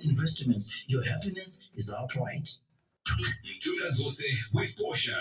Investments, your happiness is our pride. Mtunga Dzose with Portia.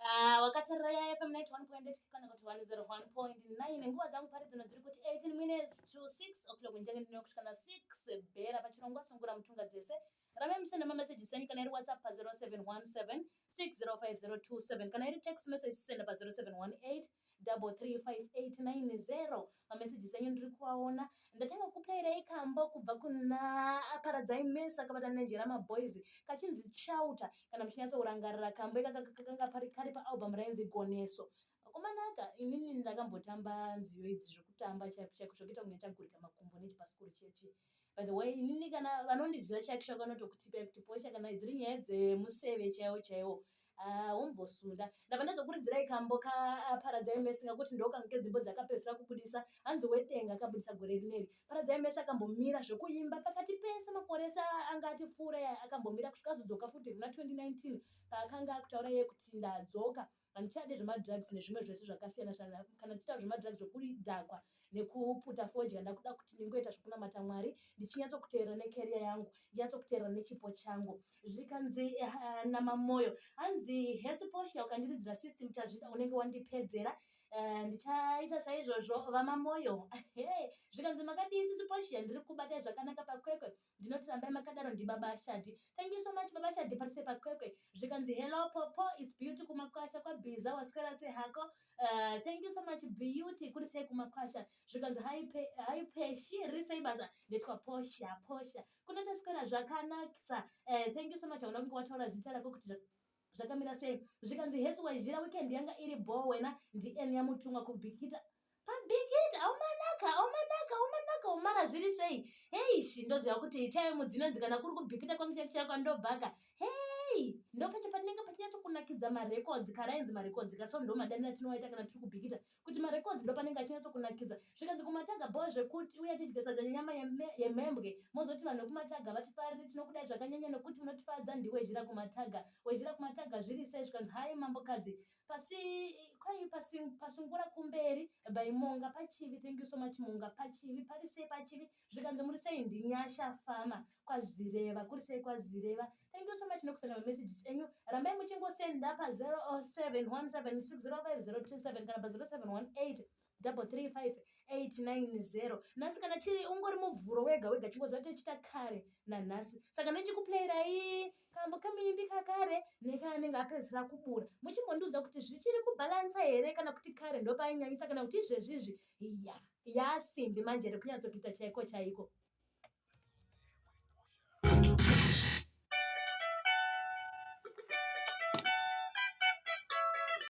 Ah, wakateerera ya FM 91.8 kana kuti 101.9. Nguva dzangu pari dzino dziri kuti 18 minutes to 6 o'clock. Ndichange ndine kusvika na 6 bhera pachirongwa Sungura Mutunga Dzese. Rambai muchisenda mameseji enyu kana iri WhatsApp pa 0717 605027, kana iri text message senda pa 0718 33589. Mameseji enyu ndiri kuaona. Ndatanga kuplairai kambo kubva kuna Paradzai Mesa akabatana neNjera Maboys kachinzi Chauta. Kana muchinyatsokurangarira, kambo ikaka kakanga kari paalbum rainzi Goneso. Vakomanaka, inini ndakambotamba nziyo idzi zvekutamba chaiko chaiko, zvekuita kunge chagurika makumbo nechibhasikoro chechi. By the way, inini kana vanondiziva chaiko chaiko vanotokutipai kuti Posha, kana dziri nyaya dzemuseve chaiwo chaiwo umbosunda. Ndabva ndazokuridzirai kambo kaParadzai Mesi ngakuti ndokange kedzimbo dzakapedzisira kubudisa, hanzi Wedenga, akabudisa gore rineri. Paradzai Mesi akambomira zvekuimba pakati pese makore ese anga atipfuura, akambomira kusvika azodzoka futi muna 2019, paakanga akutaura iye kuti ndadzoka, handichade zvemadrugs nezvimwe zvese zvakasiyana siyana. Kana tichitaura zvemadrugs, zvekudhakwa nekuputa fodya, ndakuda kuti ndingoita zvekunamata Mwari, ndichinyatsokuteerera necareer yangu, ndinyatsokuteerera nechipo changu. Zvikanzi naMamoyo, hanzi hesi Posha, ukandiridzira System Tazvida unenge wandipedzera. Ndichaita saizvozvo, vaMamoyo. Zvikanzi makadii sisi Posha? Ndiri kubatai zvakanaka paKwekwe, ndinoti rambai makadaro. Ndibaba Shadi. Thank you so much, baba Shadi. Parise paKwekwe. Zvikanzi hello Popo, it's Beauty kumakwasha kwaBhiza, waswera sehako? Thank you so much, Beauty. Kuri sei kumakwasha? Zvikanzi hi Peshi, riri sei basa? Ndetwa Posha. Posha, kunotaswera zvakanakisa. Thank you so much. Hauna kunge wataura zita rako kuti zvakamira sei. Zvikanzi hesi Wazhira, weekend yanga iri bo wena. Ndien yamutumwa kuBhikita, paBhikita. Aumanaka, aumanaka, aumanaka, umara zviri sei? Heishi, ndoziva kuti time dzinonzi kana kuri kuBhikita kwangu chaiko chaiko andobvaka. Hei, ndopacho patinenge pachinyatsokunakidza marecords, karainzi marecords kaso, ndo madaniro atinowaita kana tiri kuBhikita kuti marecords ndo panenge achinyatsokunakidza. Zvikanzi kumataga bo zvekuti uye tidye sadza nenyama yemhembwe. Mozoti vanhu vekumataga vatifarire. Tinokudai zvakanyanya nekuti munotifadza. Ndiwezhira kumataga. Wezhira kumataga, zviri sei? Zvikanzi hai mambokadzi, pasi kwai pasi pasungura kumberi by Monga pachivi. Thank you so much, Monga pachivi. Pari sei pachivi? Zvikanzi muri sei? Ndinyasha fama kwaZireva. Kuri sei kwaZireva? Thank you so much nokusenda mamessages enyu. Rambai muchingosenda pa 0717605027 kana pa 0718 335 890. Nhasi kana chiri ungori Muvhuro wega wega, chingoziva tichita kare nanhasi. Saka ndichikuplayirai kambo kamuimbi kakare nekaanenge apedzisira kubura, muchimbondiudza kuti zvichiri kubhalansa here, kana kuti kare ndopainyanyisa, kana kuti izvezvizvi ya yasimbi manje rekunyatsokuita chaiko chaiko.